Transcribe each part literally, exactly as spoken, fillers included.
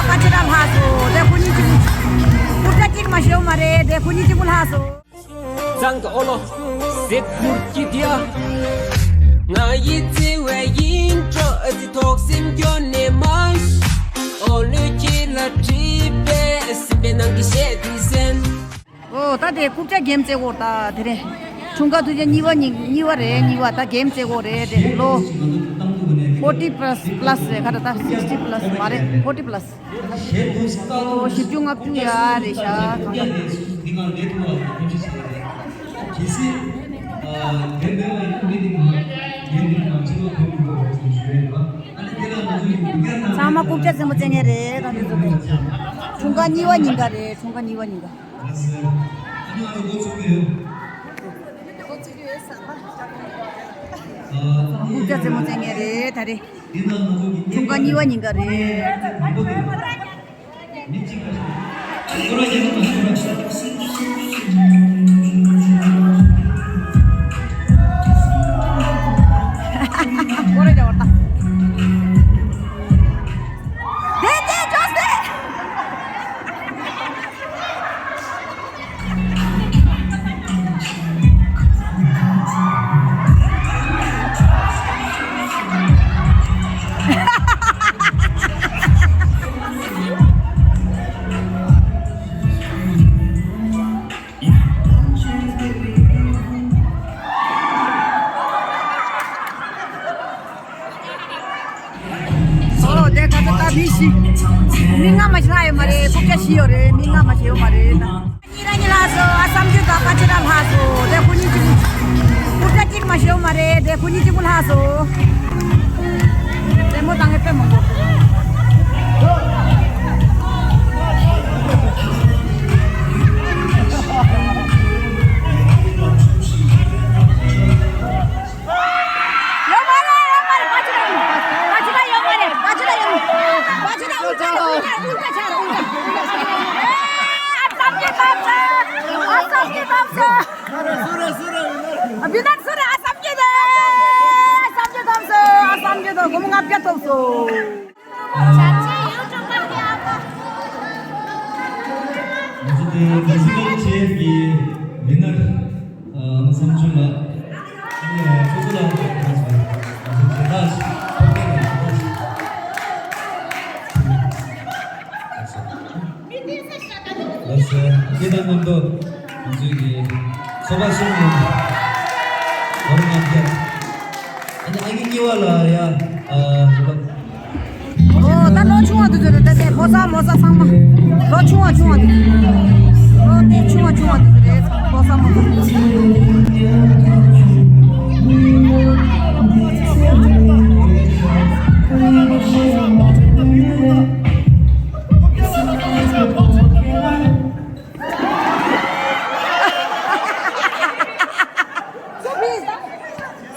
ཁ་ཆེ་ར་ལྷག་སོ། དེ་ཁོ་གཉིས་གཅིག་པུ། སྐུ་ཕྲ་གཅིག་མ་ཤེས་མ་རེད། དེ་ཁོ་གཉིས་གཅིག་པུ་ལྷག་སོ། ཙང་གི་ཨོ་ལོ། གཟིགས་ཡུལ་གྱི་དེ་ཡ། ང་ཡི་བརྩེ་བའི་ཡིད་འཕྲོག་ཨ་ཙི་ཐོག་སེམས་སྐྱོ་ནས་མ། ཨོ་ལོ་ཁྱེད་ལ་བྲིས་པའི་སེམས་པའི་ནང་གི་གཞས་དེ་གསན། ཨོ་ད་དེ་རྐུབ་བཀྱག་གེམ་རྩེ་གོ་ད་དེ་རེད། འཁྲུངས་སྐར་དུས་ཆེན་གཉིས་པ་ཉིན་གཉིས་པ་རེད། གཉིས་པ་ད་གེམ་རྩེ་གོ་རེད་དེ་ལོ། forty plus plus རེད། ཁ་ད་ད་sixty plus མ་རེད། forty plus། ཨོ་བཞི་བཅུ་ལྔ་བཅུ་ཡ་རེད་ཤག་གང་ལྟར། ཚང་མ་རྐུབ་བཀྱག་རྩེད་མོ་རྩེ་མཁན་རེད། ད་དེ་ཚོ་དེ་འཁྲུངས་སྐར་གཉིས་པ་ཉིན་ཀ་རེད། འཁྲུངས་སྐར་གཉིས་པ་ཉིན་ཀ། རྐུབ་བཀྱག་རྩེད་མོ་རྩེ་མཁན་རེད་ད་རེད། འཁྲུངས་སྐར་གཉིས་པ་ཉིན་ཀ་རེད། ཨོ་དེ་ཁ་ཚ་ད་མི་ཤི། མི་ལྔ་མ་ཤི་ལྷག་ཡོད་མ་རེད། རྐུབ་བཀྱག་ཤི་ཡོད་རེད། མི་ལྔ་མ་ཤི་ཡོད་མ་རེད་ད། གཉིས་ར་གཉིས་ལ་སོ། ཨ་བསམ་རྒྱུ་ད་ཁ་ཆེ་ར་ལྷག་སོ། དེ་ཁོ་གཉིས་གཅིག་པུ། རྐུབ་བཀྱག་གཅིག་མ་ཤི་ཡོད་མ་རེད། དེ་ཁོ་གཉིས་གཅིག་པུ་ལྷག་སོ། རྩེད་མོ་བཏང་ངེ་དཔེ་མང་པོ། ཡོད་མ་རེད། ཡོད་མ་རེད། པ་ཅི་ར་ཡོད། པ་ཅི་ར་ཡོད་མ་རེད། པ་ཅི་ར་ཡོད་མ་རེད། པ་ཅི་ར་ཡོད་མ་རེད། པ་ཅི་ར་ཡོད་མ་རེད། ཨུལ་ཊ་ཆགས་རེད། ཨུལ་ཊ་ཆགས་རེད། ཨུལ་ཊ་ཆགས་རེད། ཨེ། ཨ་བསམ་གྱིས་བསམ་ཚེ། ཨ་བསམ་གྱིས་བསམ་ཚེ། ཨ་བི་ནར་སུ་རེད། ཨ་བསམ་གྱིས་དེ། ཨ་བསམ་གྱིས་བསམ་ཚེ། ཨ་བསམ་གྱིས་དེ། སྒོར་མོ་ལྔ་བརྒྱ་ཐོབ་སོང་། ང་ཚོ་དེ་ཕ་སི་ལོ་ཆེབ་ཀྱི་མི་སྣར་ཨ་ནི་བསམ་བྱུང་ལགས། ཨ་ནི་ཁོ་ཚོ་ལ་ཁོ་ཚོ་ལ་ང་ཚོ་མཇལ་ཁ་ཞིག་ཕོག་མཁན་ལ་མཇལ་ཁ་ཞིག་ལགས་སོ། ཁྱེད་དང་མཉམ་དུ་ང་ཚོའི་གི་ཚོགས་པ་གསུམ་ནས་ལོ་ལྔ་བརྒྱ། ཨ་ནི་ཨ་ནི་གཉིས་པ་ལ་ཡ་ཨ་ཨོ་ད་ལོ་ཆུང་བ་དེ་ཚོ་རེད། ད་དེ་ཕོ་གསར་མོ་གསར་ཚང་མ་ལོ་ཆུང་བ་ཆུང་བ་དེ་ཚོ། ལོ་དེ་ཆུང་བ་ཆུང་བ་དེ་ཚོ་རེད། ཕོ་གསར་མོ་གསར།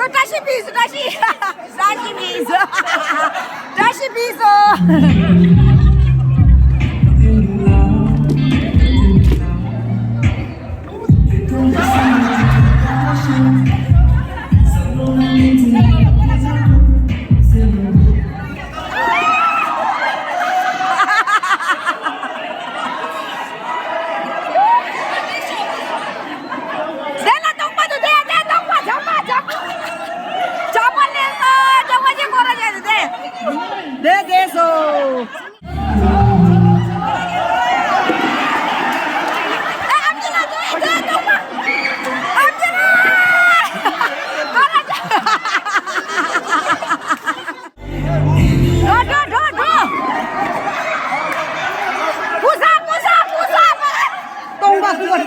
བཀྲ་ཤིས་ཕུལ་སོང་། བཀྲ་ཤིས། བཀྲ་ཤིས་ཕུལ་སོང་། བཀྲ་ཤིས་ཕུལ་སོང་། དེ་ལ་སྟོང་པ་དུ་དེ་དེ་སྟོང་པ་ཇག་པ་ཇག་པ། ཇག་པ་ལེན་ས་ཇག་པ་ཅིག་སྐོར་ར་བྱས་ཏེ་དེ་དེ་སོ། ཨ་ཨ་ཅི་ལ་དེ་དེ་སྟོང་པ། ཨ་ཅི་ལ། སྐོར་ར་ཇག་འགྲོ་འགྲོ་འགྲོ་འགྲོ། ཀུ་ས་ཀུ་ས་ཀུ་ས། སྟོང་པ་ཀུ་པ།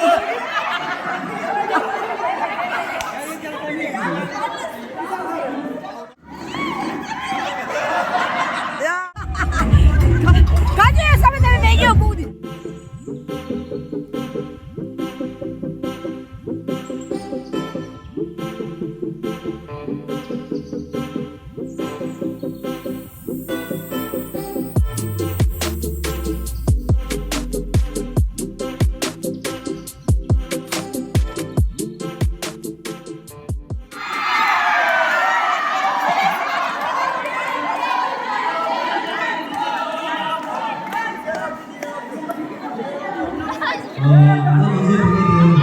ད་ང་ཚོའི་བོད་པ་དེ་གཞོན་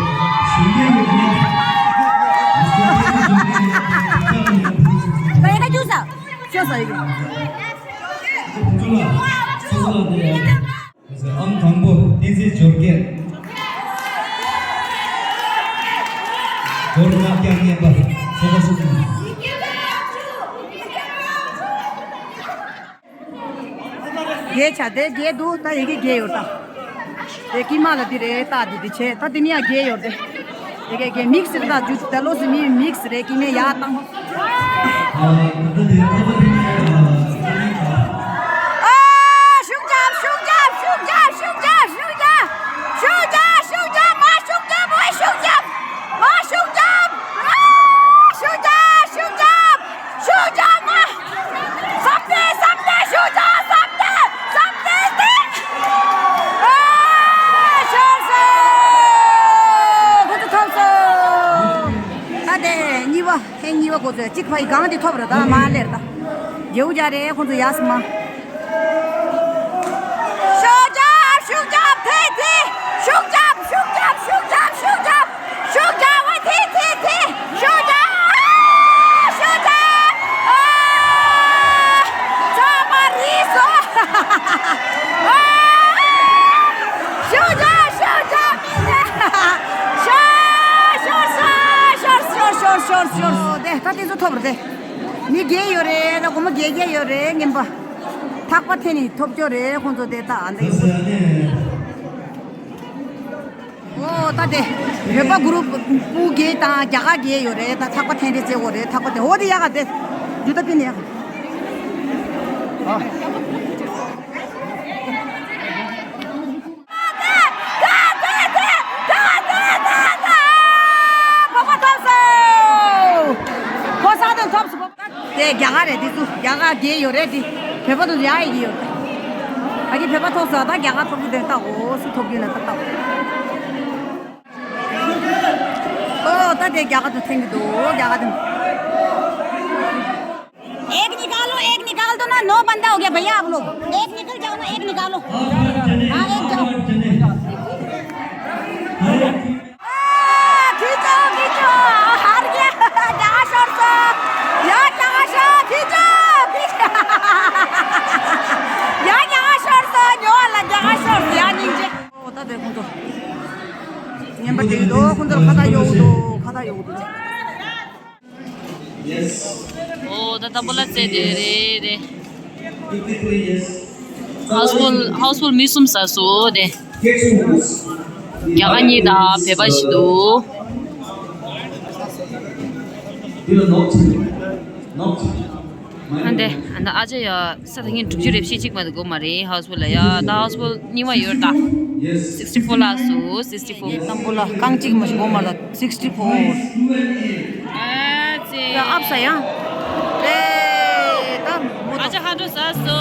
སྐྱེས་ཀྱི་ངོས་ནས་ང་ཚོའི་བོད་པའི་གཞོན་སྐྱེས་ཡང་དེ་དེ་ལྟ་བུ་ཡང་ཕུལ་ཚུལ་ཚུལ་ད་ཡི་ག་ཅུ་ས་ཅོ་ས་ཡི་ག་ཨ་དང་པོ་བསྟན་འཛིན་འབྱོར་རྒྱས། འབྱོར་ལྔ་བརྒྱ་བརྙན་པ་ཚོགས་པ་སོགས་ཀྱི། རྒྱས་བྱ་དེ་རྒྱས་འདུག་ད་ཡི་གེ་རྒྱས་ཡོད་ད། དེ་དཀྱིལ་མ་ལ་འདི་རེད་ད་འདི་འདི་བྱས་ད་འདི་ནི་ཡང་རྒྱས་ཡོད་དེ། ཡི་གེ་རྒྱས་མིག་སི་རེད་ད་རྒྱུ་ད་ལོ་སི་མི་མིག་སི་རེད་དཀྱིལ་མའི་ཡར་བཏང་། ཨ་ད་ལྟ་དེ་ད་ལྟ་དེ་ནི་ཡང་། ཨ་ཤུགས་རྒྱབ་ཤུགས་རྒྱབ་ཤུགས་རྒྱབ་ཤུགས་རྒྱབ་ཤུགས་རྒྱབ། ཤུགས་རྒྱབ་ཤུགས་རྒྱབ་མ་ཤུགས་རྒྱབ་ཨོ་ཤུགས་རྒྱབ། ཨ་ཤུགས་རྒྱབ། ཨ་ཤུགས་རྒྱབ་ཤུགས་རྒྱབ། ཤུགས་རྒྱབ་མ། བསམ་གཏན་བསམ་གཏན་ཤུགས་རྒྱབ་བསམ་གཏན་བསམ་གཏན་ཏེ། ཨ་ཤར་སོང་། ཁོ་ཚོ་ཐོབ་སོང་། ད་དེ་གཉིས་པ་ཐེངས་གཉིས་པ་ཁོ་ཚོས་གཅིག་ཕ་ཡི་སྒང་དེ་ཐོབ་རེད་ད་མ་ལེར་ད། རྒྱེའུ་རྒྱ་རེད་ཁོ་ཚོ་ཡ་སི་མ། ཤུགས་རྒྱབ་ཤུགས་རྒྱབ་ཐེ་ཐེ། ཤུགས་རྒྱབ་ཤུགས་རྒྱབ་ཤུགས་རྒྱབ་ཤུགས་རྒྱབ། ཤུགས་རྒྱབ་བ་ཐེ་ཐེ་ཐེ། ཤུགས་རྒྱབ་ཨ་ཤུགས་རྒྱབ་ཨ། ཚང་མ་རིས་སོ། ཨ་ཤུགས་རྒྱབ་ཤུགས་རྒྱབ། ཤོར་ཤོར་ཤོར་ཤོར་ཤོར་ཤོར་ཤོར་ཤོར། དེ་ད་དེ་ཚོ་ཐོབ་རེད་དེ། མི་བརྒྱད་ཡོད་རེད་ད་སྒོར་མོ་བརྒྱད་བརྒྱ་ཡོད་རེད་རྔན་པ། ཐག་པ་འཐེན་ནས་ཐོབ་སྐྱོ་རེད་ཁོང་ཚོ་དེ་ད་ཨ་འདྲ་ཡིན་ས། ཨོ་ད་དེ་བོད་པ་གུ་རུབ་སྤུ་བརྒྱད་དང་རྒྱ་གར་བརྒྱད་ཡོད་རེད་ད་ཐག་པ་འཐེན་རེས་བྱེད་དགོས་རེད་ཐག་པ་དེ་ཨོ་དེ་ཡག་ག་དེ་རྒྱུ་ད་པི་ནས་ཡག་ག་དེ་རྒྱ་གར་རེད་དེ་ཚོ་རྒྱ་གར་བརྒྱད་ཡོད་རེད་དེ་བོད་པ་དེ་ཚོ་ཡག་ཡག་གི་ཡོད་རེད། ད་གི་བོད་པ་ཐོབ་སོང་ད་རྒྱ་གར་ཐོབ་གི་དེ་ལྟ་འོ་སུ་ཐོབ་གི་ན་ད་ལྟ་འོ། ཨོ་ད་དེ་རྒྱ་གར་དུ་འཐེན་གི་འདུག་རྒྱ་གར་དུ། एक निकालो, एक निकाल दो ना, नौ बंदा हो गया भैया आप लोग। एक निकल जाओ ना, एक निकालो। हाँ, एक जाओ। आ, खींचो, खींचो, हार गया। जहाँ शोर सो, यहाँ जहाँ शोर, खींचो, खींचो। यहाँ जहाँ शोर सो, जो वाला जहाँ शोर सो, यहाँ नीचे। ओ, ता देखो तो। ये बच्चे दो कुंतल खाता यो दो, खाता यो दो। ཨོ་ད་ད་པོ་ལ་རྩེ་དེ་རེད་རེད། ཧའུ་སི་ཧའུ་སི་ཧྥུལ་མི་གསུམ་ཟ་སོ་དེ། རྒྱ་གར་གཉིས་དང་བོད་པ་ཞིག་འདུག་ཨ་འདེ་ཨ་འདེ་ཨ་ཅེ་ཡ། ས་ད་ངས་དྲུག་ཅུ་རེ་བཞི་གཅིག་མ་གཏོགས་དགོས་མ་རེད། ཧའུ་སི་ཧྥུལ་ལ་ཡ་ད་ཧའུ་སི་ཧྥུལ་གཉིས་པ་ཡོད་ད། སིག་སི་ཊི་ཕོར་ལ་སུ་སིག་སི་ཊི་ཕོར། དང་པོ་ལ་རྐང་གཅིག་མ་ཞིག་དགོས་མ་རེད་ད་སིག་སི་ཊི་ཕོར། ཨ་ཙི། ད་ཨབ་ས་ཡང་། ཨེ་ད་མོ་ད། ཨ་ཅག་ཧ་འགྲོ་ས་སོ།